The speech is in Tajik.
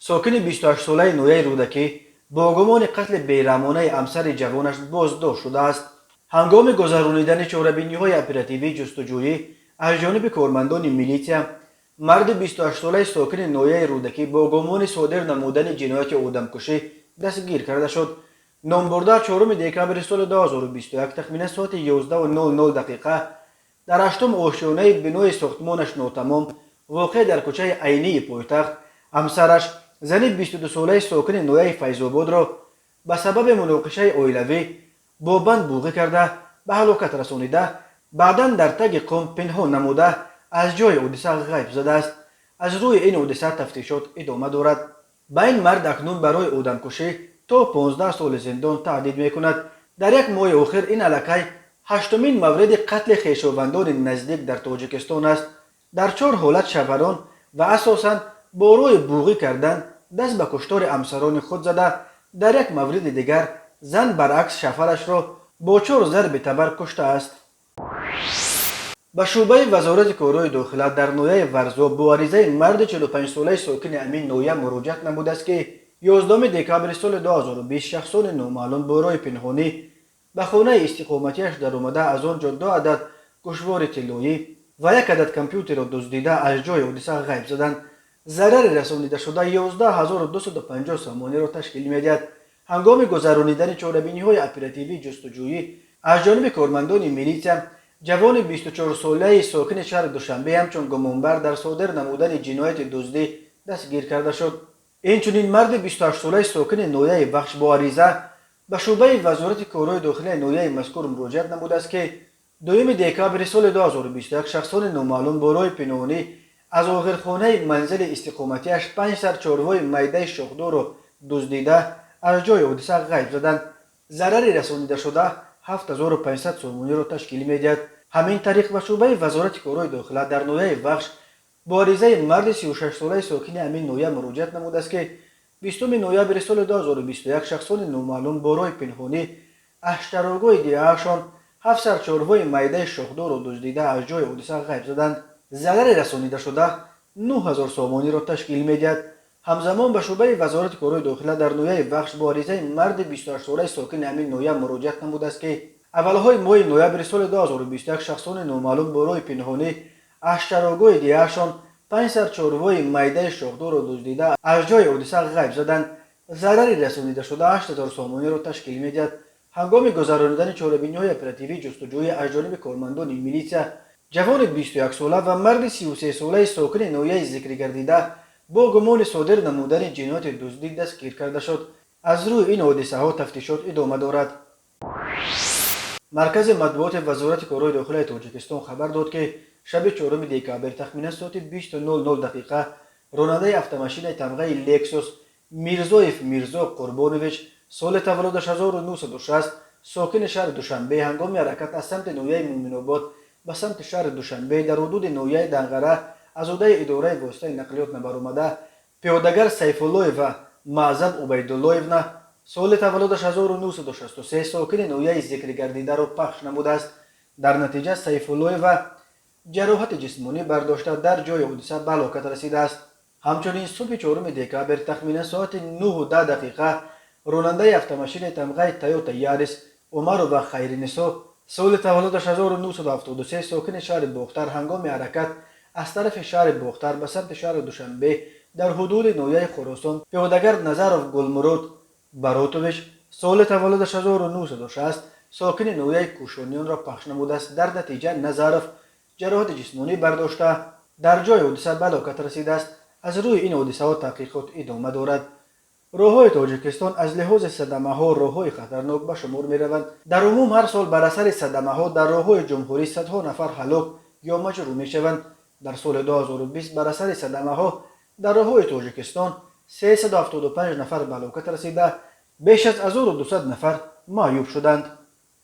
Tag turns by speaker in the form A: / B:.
A: Сокини 28-солаи ноҳияи Рӯдакӣ бо гумони қатли бераҳмонаи ҳамсари ҷавонаш боздошт шудааст. Ҳангоми гузаронидани чорабиниҳои оперативии ҷустуҷӯӣ аз ҷониби кормандони милитсия, марди 28-солаи сокини ноҳияи Рӯдакӣ бо гумони содир намудани ҷинояти одамкушӣ дастгир карда шуд. Номбурда 4 декабри соли 2021 тахминан соати 11:00 дақиқа дар ҳаштум ошёнаи бинои сохтмонаш нотамом, воқеъ дар кӯчаи Айнии пойтахт, ҳамсараш, зани 22-солаи сокини ноҳияи Файзободро ба сабаби муноқишаи оилавӣ бо банд буғӣ карда, ба ҳалокат расонида, баъдан дар таги қум пинҳон намуда, аз ҷои ҳодиса ғайб задааст. Аз рӯи ин ҳодиса тафтишот идома дорад. Ба ин мард акнун барои одамкушӣ то 15 соли зиндон таҳдид мекунад. Дар як моҳи охир ин аллакай ҳаштумин мавриди қатли хешовандони наздик дар Тоҷикистон аст. Дар чор ҳолат шавҳарон ва асосан бо роҳи буғӣ кардан даст ба куштори ҳамсарони худ зада, дар як мавриди дигар зан баръакс шавҳарашро бо чор зарби табар куштааст. Ба шӯъбаи Вазорати корҳои дохила дар ноҳияи Варзоб бо аризаи марди 45-солаи сокини ҳамин ноҳия муроҷиат намудааст, ки 11 декабри соли 2020 шахсони номаълум бо роҳи пинҳонӣ ба хонаи истиқоматиаш даромада, аз он ҷо ду адад гӯшвори тиллоӣ ва як адад компютерро дуздида, аз ҷои ҳодиса ғайб заданд. Зарари расонидашуда 11 250 сомониро ташкил медиҳад. Ҳангоми гузаронидани чорабиниҳои оперативии ҷустуҷӯӣ аз ҷониби кормандони милитсия, ҷавони 24-солаи сокини шаҳри Душанбе ҳамчун гумонбар дар содир намудани ҷинояти дуздӣ дастгир карда шуд. Инчунин марди 28-солаи сокини ноҳияи Вахш бо ариза ба шӯъбаи Вазорати корҳои дохилаи ноҳияи мазкур муроҷиат намудааст, ки 2 декабри соли 2021 шахсони номаълум бо роҳи пинҳонӣ аз оғилхонаи манзили истиқоматиаш панҷ сар чорвои майдаи шохдорро дуздида, аз ҷои ҳодиса ғайб заданд. Зарари расонидашуда 7500 сомониро ташкил медиҳад. Ҳамин тариқ, ба шӯъбаи Вазорати корҳои дохила дар ноҳияи Вахш бо аризаи марди 36-солаи сокини ҳамин ноҳия муроҷиат намудааст, ки 20 ноябри соли 2021 шахсони номаълум бо роҳи пинҳонӣ аз чарогоҳи деҳаашон ҳафт сар чорвои майдаи шохдорро дуздида, аз ҷои ҳодиса ғайб заданд. Зарари расонидашуда 9000 сомониро ташкил медиҳад. Ҳамзамон ба шӯъбаи Вазорати корҳои дохила дар ноҳияи Вахш бо аризаи марди 28-солаи сокини ҳамин ноҳия муроҷиат намудааст, ки аввалҳои моҳи ноябри соли 2021 шахсони номаълум бо роҳи пинҳонӣ аз чарогоҳи деҳаашон панҷ сар чорвои майдаи шохдорро дуздида, аз ҷои ҳодиса ғайб заданд. Зарари расонидашуда 8000 сомониро ташкил медиҳад. Ҳангоми гузаронидани чорабиниҳои оперативии ҷустуҷӯӣ аз ҷониби кормандони милитсия, ҷавони 21-сола ва марди 33-солаи сокини ноҳияи зикргардида бо гумони содир намудани ҷинояти дуздӣ дастгир карда шуд. Аз рӯи ин ҳодисаҳо тафтишот идома дорад. Маркази матбуоти Вазорати корҳои дохилаи Тоҷикистон хабар дод, ки шаби 4 декабр тахминан соати 20:00 дақиқа ронандаи автомошинаи тамғаи «Лексус» Мирзоев Мирзо Қурбонович, соли таваллудаш 1960, сокини шаҳри Душанбе, ҳангоми ҳаракат аз самти ноҳияи Муъминобод ба самти шаҳри Душанбе дар ҳудуди ноҳияи Данғара аз ҳудуди идораи воситаи нақлиёт набаромада, пиёдагар Сайфуллоева Маъзам Убайдуллоевна, соли таваллудаш 1963, сокини ноҳияи зикргардидаро пахш намудааст. Дар натиҷа Сайфуллоева ҷароҳати ҷисмонӣ бардошта, дар ҷои ҳодиса ба ҳалокат расидааст. Ҳамчунин субҳи 4 декабр тахминан соати 9:10 дақиқа ронандаи автомошинаи тамғаи «Тойота Ярис» Умарова Хайринисо, соли таваллудаш 1973, сокини шаҳри Бохтар, ҳангоми ҳаракат аз тарафи шаҳри Бохтар ба самти шаҳри Душанбе дар ҳудуди ноҳияи Хуросон пиёдагар Назаров Гулмурод Баротович, соли таваллудаш 1960, сокини ноҳияи Кӯшониёнро пахш намудааст. Дар натиҷа Назаров ҷароҳати ҷисмонӣ бардошта, дар ҷои ҳодиса ба ҳалокат расидааст. Аз рӯи ин ҳодисаҳо таҳқиқот идома дорад. Роҳҳои Тоҷикистон аз лиҳози садамаҳо роҳҳои хатарнок ба шумор мераванд. Дар умум ҳар сол бар асари садамаҳо дар роҳҳои ҷумҳурӣ садҳо нафар ҳалок ё маҷрӯҳ мешаванд. Дар соли 2020 бар асари садамаҳо дар роҳҳои Тоҷикистон 375 нафар ба ҳалокат расида, беш аз 1200 нафар маъюб шуданд.